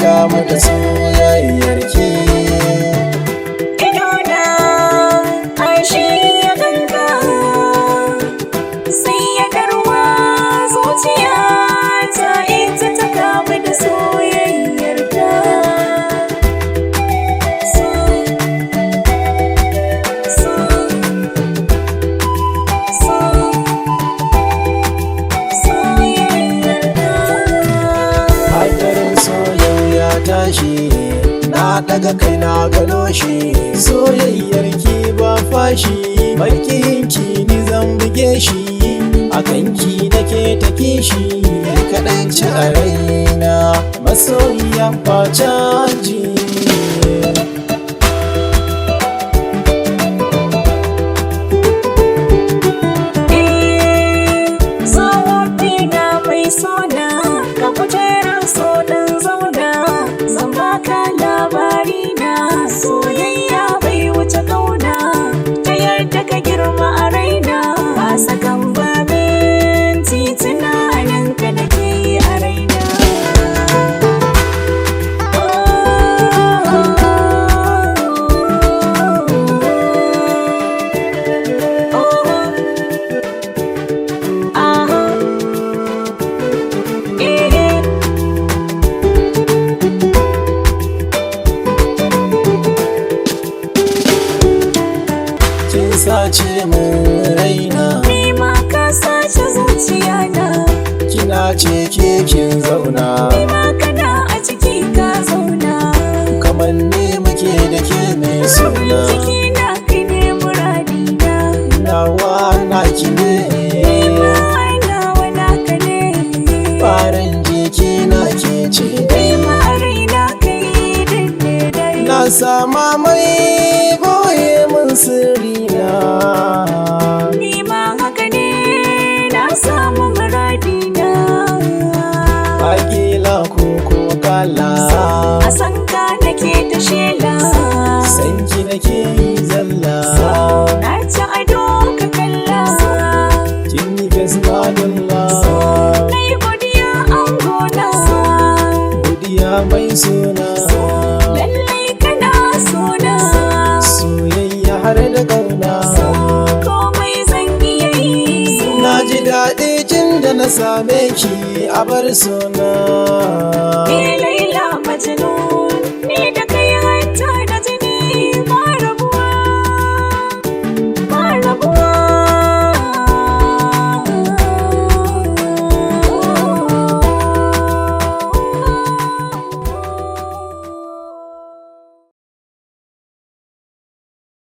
kamu da soyayyar ki. Idona ashe ya ganka, sai ya garwa zuciya ta, ita ta kamu da soyayyar ka. So, so, so, soyayyar ka. Hadarin soyayya tashi, na daga kai na gano shi. Soyayyar ki ba fashi, makiyin ki ni zan buge shi. Akan ki nake ta kishi, kaɗan ci a raina, masoyiya ba canji. Zawabina mai sona, ka kujerar so dan zauna, zan baka labari na, soyayya bai wuce kauna, ta yarda ka girma a raina, ba sakan ba minti tunanin ka nake yi a raina. Oh, oh, oh. Aha. Eh. Kin sace min raina. Ni ma ka sace zuciya na. Kina ce ke kin zauna. Ni ma kana a ciki ka zauna. Kamar ni muke da ke mai suna. Ciki na kai ne muradi na. Nawa naki ne. Ni ma nawa naka ne. Farin jiki na ke ce Ni dai. ma a raina kai din ne dai. Na sama mai boye mun sirri na. Ni ma haka ne, na samu muradi na. Hakila ko ko kala. A san ka nake ta shela. Sanki nake yi zalla. Na ci ado ka kalla. Kin yi fesmadalla. Na yi godiya an gona. Godiya mai suna. Lallai kana sona. Soyayya har da ƙauna. Komai zan iya yi. Na ji daɗi tun da na same ki a bar suna.